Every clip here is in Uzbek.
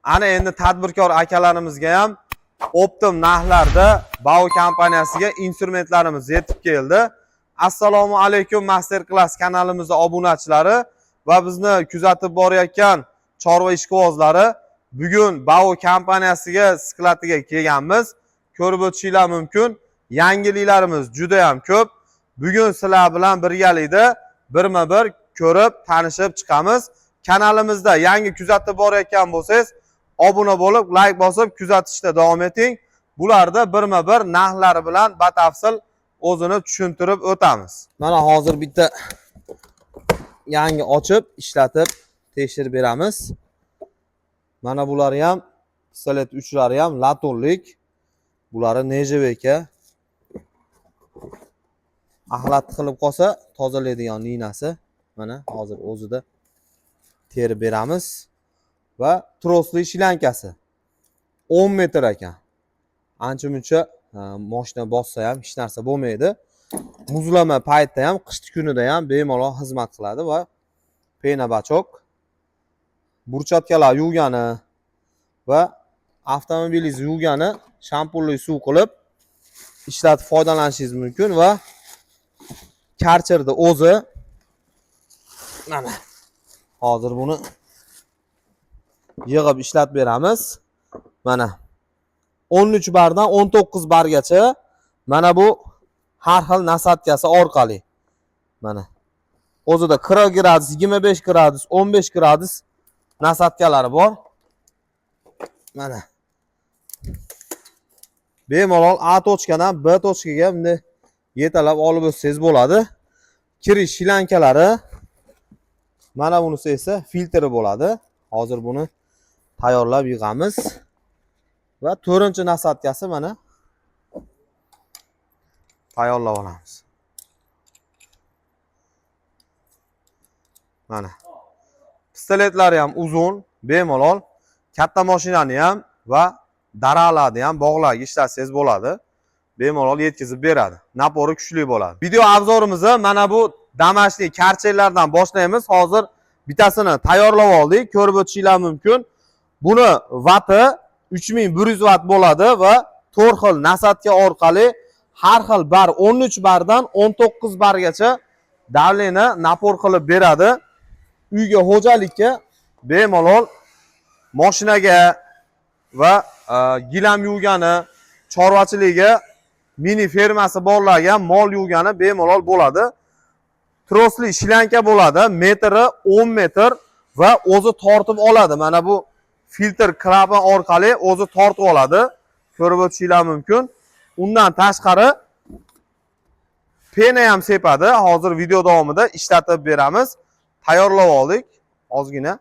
Ana endi tadbirkor akalarimizga ham оптом narxlarda Bau kompaniyasiga instrumentlarimiz yetib keldi. Assalomu alaykum, Master Class kanalimizning obunachilari va bizni kuzatib borayotgan chorva ishqibozlari. Bugun Bau kompaniyasiga skladiga kelganmiz. Ko'rib o'tishinglar mumkin. Yangiliklarimiz juda ham ko'p. Bugun sizlar bilan birgalikda birma-bir ko'rib, tanishib chiqamiz. Kanalimizda yangi kuzatib borayotgan bo'lsangiz, obuna bo'lib, like bosib kuzatishda davom eting. Bularda birma-bir narxlari bilan batafsil o'zini tushuntirib o'tamiz. Mana hozir bitta yangi ochib, ishlatib tekshirib beramiz. Mana bulari ham pistolet uchlari ham латунь lik. Bulari нержавейка. Axlat qilib qolsa tozalaydigan ninasi. Mana hozir o'zida terib beramiz. Va trosli shlankasi 10 metr ekan. Ancha muncha moshina bossa ham hech narsa bo'lmaydi. Muzlama paytda ham, qishki kunida ham bemalol xizmat qiladi va пена бачок, брусчатка lar yuvgani va avtomobilingizni yuvgani shampunli suv qilib ishlatib foydalanishingiz mumkin va Karcherni o'zi mana hozir buni yig'ib ishlatib beramiz. Mana 13 bardan 19 bargacha mana bu har xil насадка si orqali. Mana o'zida 40 gradus, 25 gradus, 15 gradus насадка lari bor. Mana bemalol A точка dan B точка ga bunday yetalab olib o'tsangiz bo'ladi. Kirish shlankalari, mana bunisi esa filtri bo'ladi. Hozir buni tayyorlab yig'amiz. Va to'rtinchi насадка si mana tayyorlab olamiz. Mana pistoletlari ham uzun, bemalol katta mashinani ham va daralarni ham bog'larga ishlatsangiz bo'ladi. Bemalol yetkazib beradi. Напор i kuchli bo'ladi. Video обзор imizni mana bu домашний Karcherlardan boshlaymiz. Hozir bittasini tayyorlab oldik. Ko'rib o'tishinglar mumkin. Buni vati 3100 vat bo'ladi va 4 xil насадка orqali har xil bar 13 bardan 19 bargacha давление напор qilib beradi. Uyga, xo'jalikka bemalol mashinaga va gilam yuvgani, chorvachiligiga, mini fermasi borlarga mol yuvgani bemalol bo'ladi. Trosli shlanka bo'ladi, metri 10 metr va o'zi tortib oladi. Mana bu filtr klapan orqali o'zi tortib oladi. Ko'rib o'tishinglar mumkin. Undan tashqari пена ham sepadi. Hozir video davomida ishlatib beramiz. Tayyorlab oldik ozgina.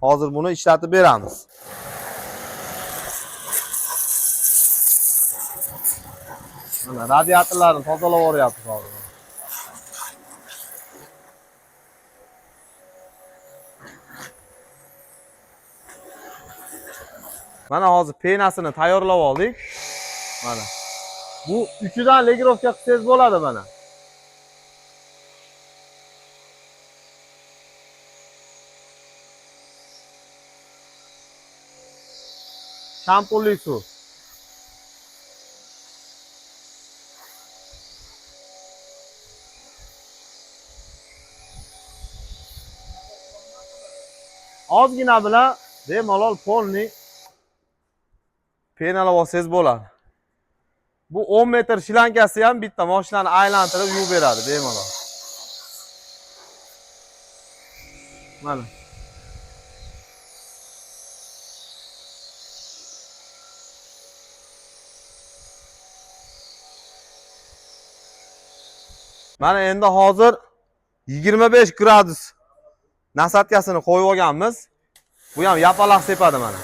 Hozir buni ishlatib beramiz. Mana radiatorlarni tozalab yuboryapmiz hozir. Mana hozir пена sini tayyorlab oldik. Mana. Bu uchidan регулировка qilsangiz bo'ladi mana. Shampunli suv. Ozgina bilan bemalol polni пена lab olsangiz bo'ladi. Bu 10 metr shlankasi ham bitta mashinani aylantirib yuvib beradi bemalol. Mana. Mana endi hozir 25 gradus насадка sini qo'yib olganmiz. Bu ham yapaloq sepadi mana.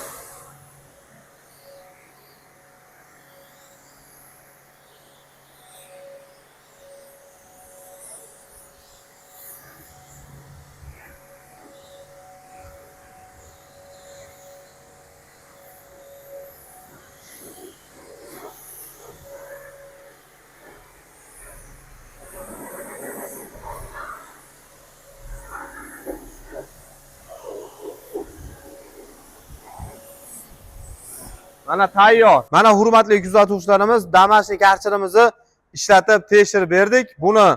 Mana tayyor. Mana hurmatli kuzatuvchilarimiz, домашний karcherimizni ishlatib tekshirib berdik. Buni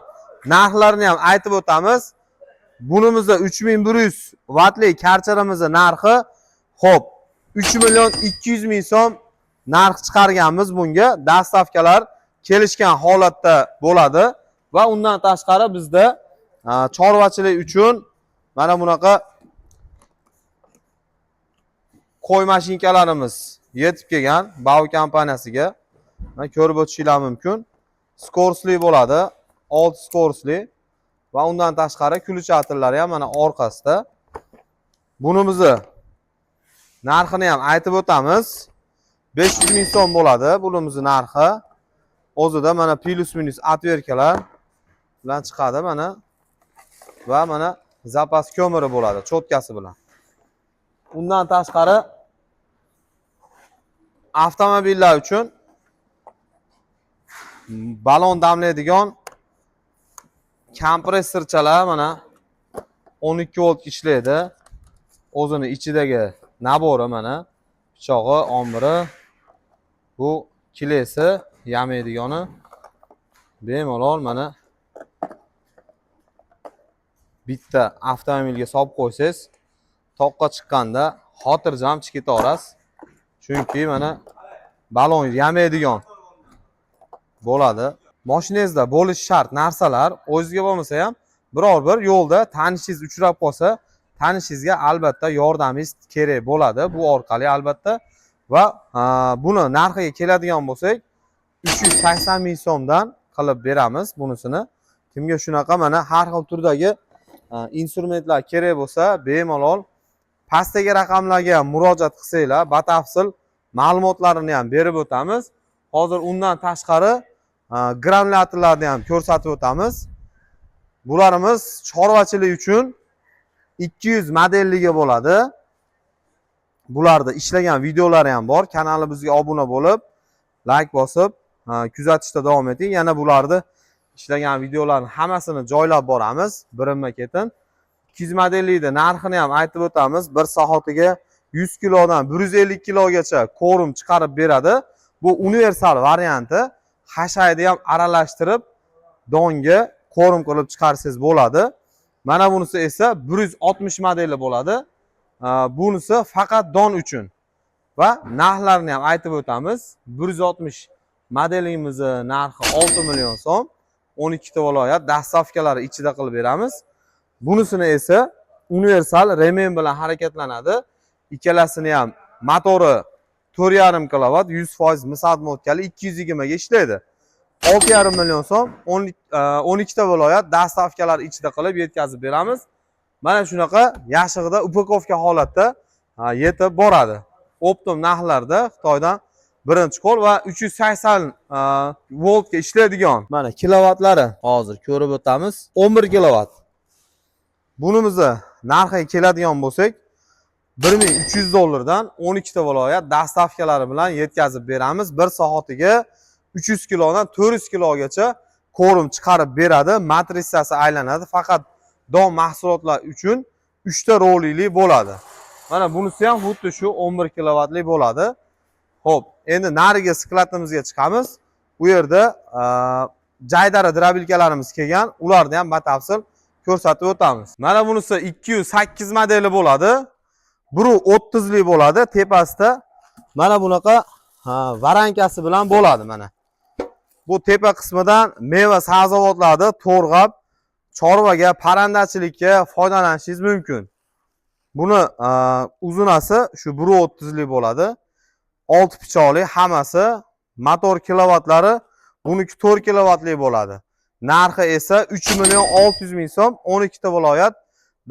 narxlarini ham aytib o'tamiz. Bunimizda 3100 vatli karcherimizni narxi, xo'p, 3 million 200 ming so'm narx chiqarganmiz bunga. Доставка lar kelishgan holatda bo'ladi va undan tashqari bizda chorvachilik uchun mana bunaqa qo'y mashinkalarimiz yetib kelgan Bau kompaniyasiga. Mana ko'rib o'tishinglar mumkin. Скорость li bo'ladi, 6 скорость li va undan tashqari включатель lari ham mana orqasida. Bunimizni narxini ham aytib o'tamiz. 500 ming so'm bo'ladi bunimizni narxi. O'zida mana плюс-минус отвертка lar bilan chiqadi mana va mana zapas ko'miri bo'ladi, чётка si bilan. Undan tashqari avtomobillar uchun balon damlaydigan kompressorchalar mana 12 volt ishlaydi. O'zini ichidagi набор i mana pichog'i, omiri, bu kilesi yamaydigani, bemalol mana bitta avtomobilga solib qo'ysangiz, toqqa chiqqanda xotirjam chiqib ketaverasiz. Chunki mana balon yamaydigan bo'ladi. Mashinangizda bo'lishi shart narsalar, o'zingizga bo'lmasa ham biror bir yo'lda tanishingiz uchrab qolsa, tanishingizga albatta yordamingiz kerak bo'ladi. Bu orqali albatta va buni narxiga keladigan bo'lsak, 380 ming so'mdan qilib beramiz bunisini. Kimga shunaqa mana har xil turdagi instrumentlar kerak bo'lsa, bemalol pastdagi raqamlarga ham murojaat qilsanglar, batafsil ma'lumotlarini ham berib o'tamiz. Hozir undan tashqari granulyatorlarni ham ko'rsatib o'tamiz. Bularimiz chorvachilik uchun 200 modelligi bo'ladi. Bularda ishlagan videolari ham bor. Kanalimizga obuna bo'lib, layk bosib, kuzatishda davom eting. Yana bularni ishlagan videolarni hammasini joylab boramiz birinma-ketin. 200 modellikni narxini ham aytib o'tamiz. Bir soatiga 100 kilodan 150 kilogacha корм chiqarib beradi. Bu universal varianti. Xashayni ham aralashtirib donga корм qilib chiqarsangiz bo'ladi. Mana bunisi esa 160 modeli bo'ladi. Bunisi faqat don uchun. Va narxlarini ham aytib o'tamiz. 160 modelimizni narxi 6 million so'm. 12 ta viloyat доставка lari ichida qilib beramiz. Bunisini esa universal ремень bilan harakatlanadi. Ikkalasini ham motori 4,5 kilovat, 100% mis обмотка li 220 ga ishlaydi. 6,5 million so'm, 12 ta viloyat доставка lar ichida qilib yetkazib beramiz. Mana shunaqa yashig'ida упаковка holatda yetib boradi. Оптом narxlarda Xitoydan birinchi qo'l va 380 voltga ishlaydigan mana kilovatlari hozir ko'rib o'tamiz. 11 kilovat. Bunimizni narxiga keladigan bo'lsak, 1300 dollardan 12 ta viloyat доставка lari bilan yetkazib beramiz. Bir soatiga 300 kilodan 400 kilogacha корм chiqarib beradi. Matritsasi aylanadi. Faqat don mahsulotlar uchun 3 ta rolikli bo'ladi. Mana bunisi ham xuddi shu 11 kilovatli bo'ladi. Xo'p, endi narigi склад imizga chiqamiz. U yerda jaydari дробилка larimiz kelgan. Ularni ham batafsil ko'rsatib o'tamiz. Mana bunisi 208 modeli bo'ladi. 1.30 lik bo'ladi. Tepasida mana bunaqa воронка si bilan bo'ladi mana. Bu tepa qismidan meva sabzavotlarni to'g'rab chorvaga, parrandachilikka foydalanishingiz mumkin. Buni uzunasi shu 1.30 lik bo'ladi. 6 pichoqli hammasi, motor kilovatlari buniki 4 kilovatli bo'ladi. Narxi esa 3 million 600 ming so'm, 12 ta viloyat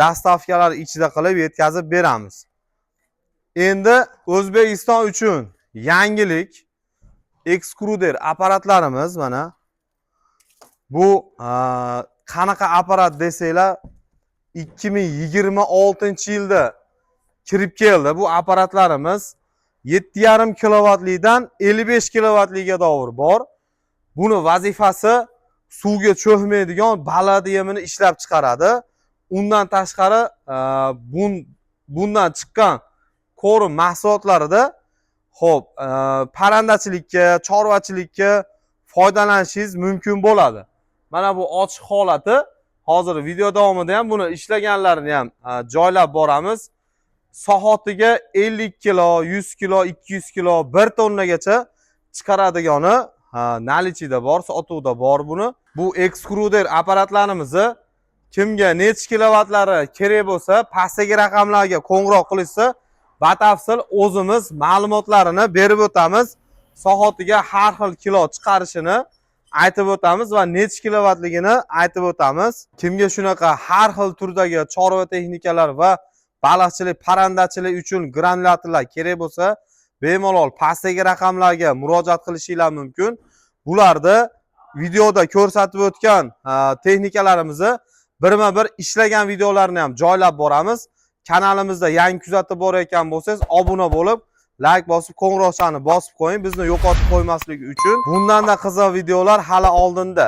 доставка lar ichida qilib yetkazib beramiz. Endi O'zbekiston uchun yangilik ekskruder apparatlarimiz mana. Bu qanaqa apparat desanglar, 2026 yilda kirib keldi bu apparatlarimiz. 7,5 kilovatlidan 55 kilovatliga dovur bor. Buni vazifasi suvga cho'kmaydigan baliq yemini ishlab chiqaradi. Undan tashqari bundan chiqqan корм mahsulotlarida Xo'p, parrandachilikka, chorvachilikka foydalanishingiz mumkin bo'ladi. Mana bu ochiq holati. Hozir video davomida ham buni ishlaganlarini ham joylab boramiz. Soatiga 50 kilo, 100 kilo, 200 kilo, 1 tonnagacha chiqaradigani наличие da bor, sotuvda bor buni. Bu ekskruder apparatlarimizni kimga nechi kilovattlari kerak bo'lsa, pastdagi raqamlarga qo'ng'iroq qilishsa, batafsil o'zimiz ma'lumotlarini berib o'tamiz. Soatiga har xil kilo chiqarishini aytib o'tamiz va nechi kilovatligini aytib o'tamiz. Kimga shunaqa har xil turdagi chorva texnikalar va baliqchilik, parrandachilik uchun granulyatorlar kerak bo'lsa, bemalol pastdagi raqamlarga murojaat qilishinglar mumkin. Bularda videoda ko'rsatib o'tgan texnikalarimizni birma-bir ishlagan videolarni ham joylab boramiz. Kanalimizda yangi kuzatib borayotgan bo'lsangiz, obuna bo'lib, layk bosib, qo'ng'iroqchani bosib qo'ying, bizni yo'qotib qo'ymaslik uchun. Bundanda qiziq videolar hali oldinda.